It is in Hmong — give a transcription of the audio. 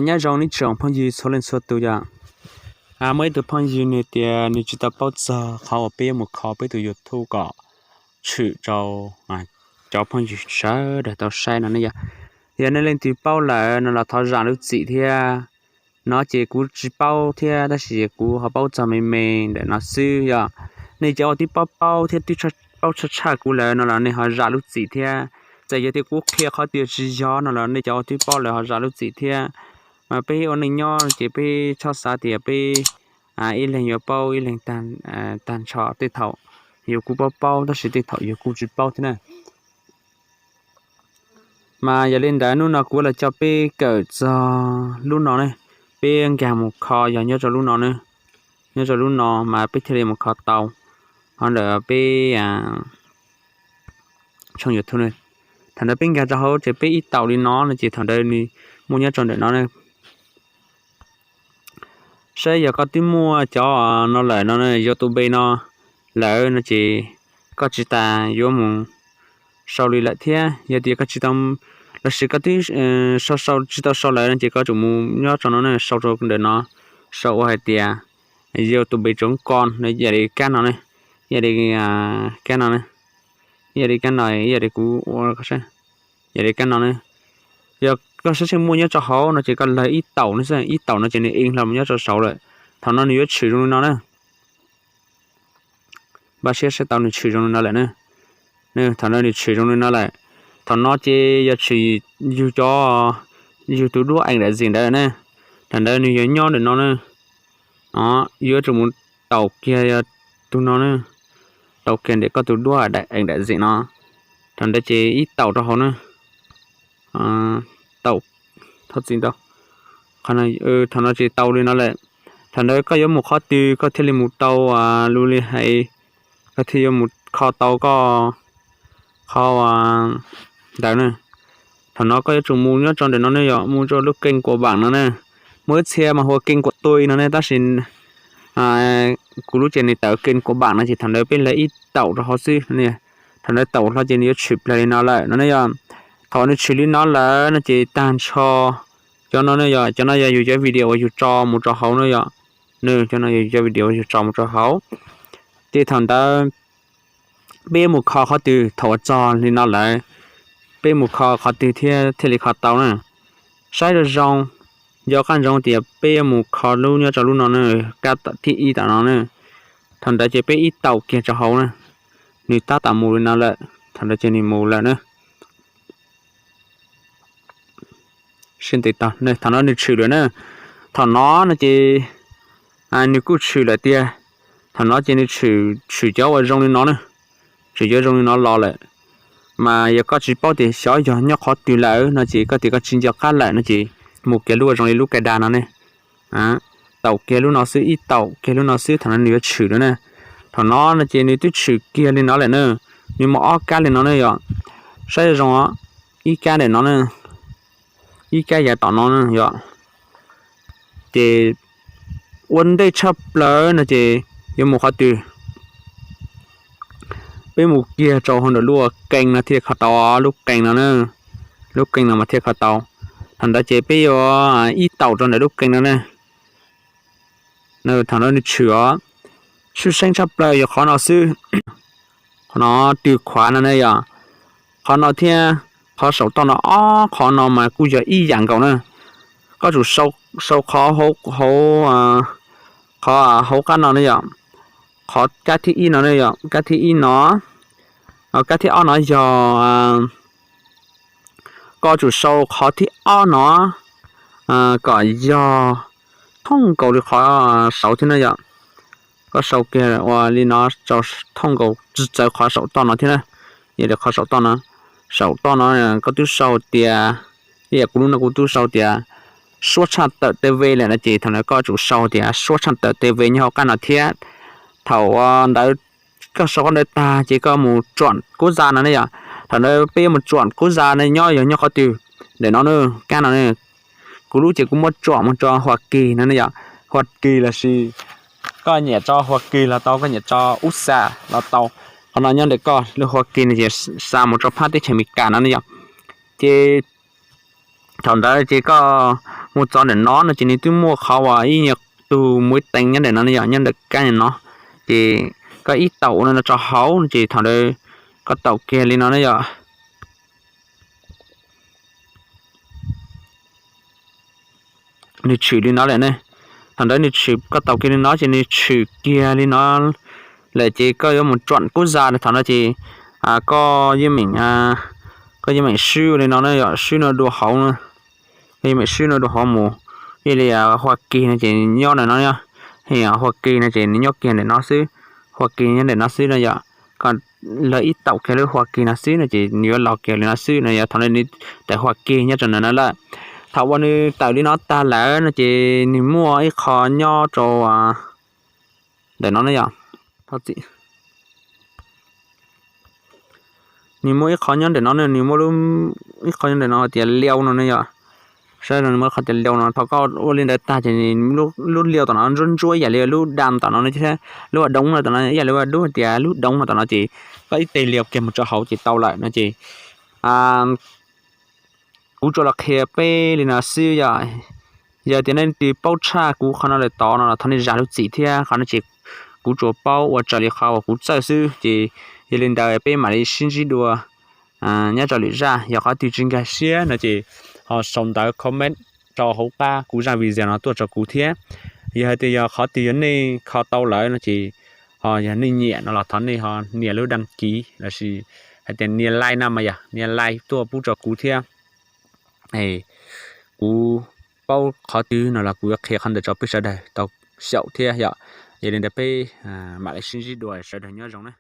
Nyob zoo nej tsoom phooj ywg txhua leej txhua tus yom. Muaj ib tug phooj ywg nws tias nws tsis tau paub txog qhov uas peb yuav mus kho peb tus YouTube kom tshwm rau cov phooj ywg sawv daws tau saib no ne yom. Yog nej leej twg paub lawm no los thov zam lub txim thiab. No ces kuv tsis paub thiab tab sis kuv ho paub txog me me ntawm no xwb yom. Nej cov uas twb paub paub thiab twb paub tshaj tshaj kuv lawm no los nej ho zam lub txim thiab. Txawm yog tias kuv qhia qhov twg tsis yog no los nej cov uas twb paub lawm ho zam lub txim thiab. Mas peb ua neej nyob ces peb txhob xav tias peb ib leeg yuav paub ib leeg tag nrho, tej thaum yus kuj paub paub tab sis tej thaum yus kuj tsis paub thiab na. Mas yog li ntawd hnub no kuv los coj peb kawm txog lub no ne, peb nkag mus kho yog nyob rau lub no ne, nyob rau lub no mas peb thiaj li mus kho tau. Ho ntawm peb tshooj YouTube ne, thaum ntawd peb nkag rau hauv ces peb ib taum li no no ces thaum ntawd nws muaj nyob rau ntawm no ne. Saib yog koj twb muaj cov no lawm no, YouTube no lawm no ces koj tsis tas yuav mus sau li lawm thiab. Yog tias koj tsis tau, lossis koj twb sau sau tsis tau sau lawm no ces koj tsum mus nyob rau no ne, sau rau ntawm no, sau ua hais tias YouTube rau koj no, ib yam li kab no ne, ib yam li kab no ne, ib yam li kab no, ib yam li kuv ua, ib yam li kab no ne. Yog koj saib seb muaj nyob rau hauv no ces koj lawv ib taum no xwb, ib taum no ces nws ees los mus nyob rau saud lawm. Thaum no nws yuav tshwm zoo li no na. Npaj siab saib tau nws tshwm zoo li no lawm na. Thaum no nws tshwm zoo li no lawm. Thaum no ces yog tshwm yus cov, yus tus duab ees dam zim ntawd na. Thaum ntawd nws yog nyob ntawm no na. Yuav tsum mus taum kiag yog tus no na. Taum kiag ntawm koj tus duab ees dam zim no. Thaum ntawd ces ib taum rau hauv na. Taum, thov txim ntau. Thaum no ces tau li no lawm. Thaum ntawd koj yuav mus qhov twg koj thiaj li mus tau, lus li hais, koj thiaj yuav mus kho tau koj qhov ntawd na. Thaum no koj yuav tsum mus nyob rau ntawm no ne, yog mus rau lub kees kua vaam no ne. Muaj ib txhia mas hu ua kees kua tui no ne, tab sis kuv lub ces nws tawm kees kua vaam no ces thaum ntawd peb lawv ib taum rau hauv xwb. Thaum ntawd taum hlo ces nws yuav tshwm plag li no lawm no ne yog. Thaum nws tshwm li no lawm no ces tag nrho cov no ne yog, cov no yog yus cov video uas yus tso mus rau hauv no yog. Nws cov no yog yus cov video uas yus tso mus rau hauv. Ces thaum ntawd peb mus kho qhov twg, thaum uas txog li no lawm, peb mus kho qhov twg thiaj thiaj li kho tau na. Saib zoo zoo, nco qab ntsoov tias peb yuav mus kho lub nyob rau lub no na, kab thib ib tom no na. Thaum ntawd ces peb ib taum kiag rau hauv na, nws tab tom mus li no lawm, thaum ntawd ces nws mus lawm na. Sib ntev tau, thaum no nws tshwm lawm na. Thaum no no ces nws kuj tshwm lawm tiag. Thaum no ces nws tshwm, tshwm cov uas zoo li no na, tshwm cov zoo li no los lawm. Mas yog koj tsis paub tias xyov yog nyob qhov twg lawm no ces koj tias koj tsis nco qab lawm no ces mus kiag lub uas zoo li lub ka da no ne. Taum kiag lub no xwb, ib taum kiag lub no xwb, thaum no nws yuav tshwm lawm na. Thaum no no ces nws twb tshwm kiag li no lawm na. Nws muaj ob kab li no ne yog, saib zoo, ib kab ntawm no na, ib kab yav tom no na yog. Ces ua ntej tshaj plaws no ces yuav mus qhov twg? Peb mus kiag rau hauv ntawm lub kees no thiaj kho tau, lub kees no na, lub kees no mas thiaj kho tau. Thaum ntawd ces peb yuav ib taum rau ntawm lub kees no na. Thaum no nws tshwm os, tshwj xeeb tshaj plaws yog qhov no xwb. Qhov no tws khuav no ne yog, qhov no thiab qhov saum toj no, ob qhov no mas kuj yog ib yam nkaus na. Koj tsum sau qhov hauv, qhov hauv qab no ne yog, qhov kab thib ib no ne yog, kab thib ib no, kab thib ob no yog, koj tsum sau qhov thib ob no kom yog thooj nkaus li qhov saud thiab na yom. Koj sau kiag ua li no, thooj nkaus txawv qhov saum toj no thiab na. Yog li qhov saum toj no, saum toj no koj twb sau tias, ib yam kuv lub no kuv twb sau tias Suab Tshaj Tawm T V lawm no ces thaum ntawd koj tsum sau tias Suab Tshaj Tawm T V nyob hauv qab no thiab. Thaum ntawd koj sau qhov ntawd tag ces koj mus tsuam kub za no ne yom. Thaum ntawd peb yuav mus tsuam kub za ne nyob yog nyob qhov twg, ntawm no na, kab no ne. Kuv lub ces kuv muab tsuam mus rau Hua Kis no ne yom. Hua Kis lossis koj nyiam tso Hua Kis los tau, koj nyiam tso U S A los tau. Qhov no nyob ntawm koj, lub Hua Kis no ces xa mus rau phab teb chaws Amelikas no ne yom. Ces thaum ntawd ces koj Mus txog ntawm no no ces nws twb muaj qhov uas ib nyuag tug muaj ib teev nyob ntawm no ne yom, nyob ntawm kab ntawm no. Ces koj ib taum ua no rau hauv no ces thaum ntawd koj taum kiag li no ne yom. Nws tshwm li no lawm ne. Thaum ntawd nws tshwm, koj taum kiag li no ces nws tshwm kiag li no lawm ces koj yuav mus tsoam kub zas thaum no ces koj yeej meem, koj yeej meem swb li no ne yom, swb no dua hauv no. Koj yeej meem swb no dua hauv mus, ib li Hua Kis no ces nyob ntawm no, Hua Kis no ces nws nyob kiag ntawm no xwb, Hua Kis nyob ntawm no xwb no yom. Koj lawv ib taum kiag lub Hua Kis no xwb no ces nws yuav los kiag li no xwb no yom. Thaum ntawd nws tawm Hua Kis nyob rau ntawm no lawm. Thaum uas nws tawm li no tag lawm no ces nws muaj ib qho nyob rau ntawm no ne yom. Nws muaj ib qho nyob ntawm no, nws muaj ib qho nyob ntawm no tias liau no ne yom. Saib no nws muaj ib qho tias liau no, thaum koj ua li ntawd tag ces lub liau tom no ntsuab ntsuab ib yam li lub dam tom no thiab, lub a doob no tom no ib yam li ua dub tias lub doob no tom no ces koj ib teg liau kiag mus rau hauv ces tau lawm no ces kuv tsuas los qhia peb li no xwb yom. Yog tias nej leej twg paub tshaj kuv qhov no lawm tod no los thov nej zam lub txim thiab, qhov no ces kuv tsuas paub ua raws li qhov uas kuv txawj xwb ces yog li ntawd peb mam li sib ntsib dua nyob rau lwm zaj. Yog qhov twg tsis nkag siab no ces ho sau ntawv comment rau hauv qab kuv zaj video no tuaj rau kuv thiab. Yog hais tias yog qhov twg yog nej kho tau lawm no ces ho yog nej nyiam no los thov nej ho nias lub đăng ký lossis hais tias nias like no mas yog nias like tuaj pub rau kuv thiab. Kuv paub qhov twg no los kuv yuav qhia qhov ntawd rau peb sawv daws tau xyaum thiab yom. Yog li ntawd peb mam li sib ntsib dua, sawv daws nyob zoo na.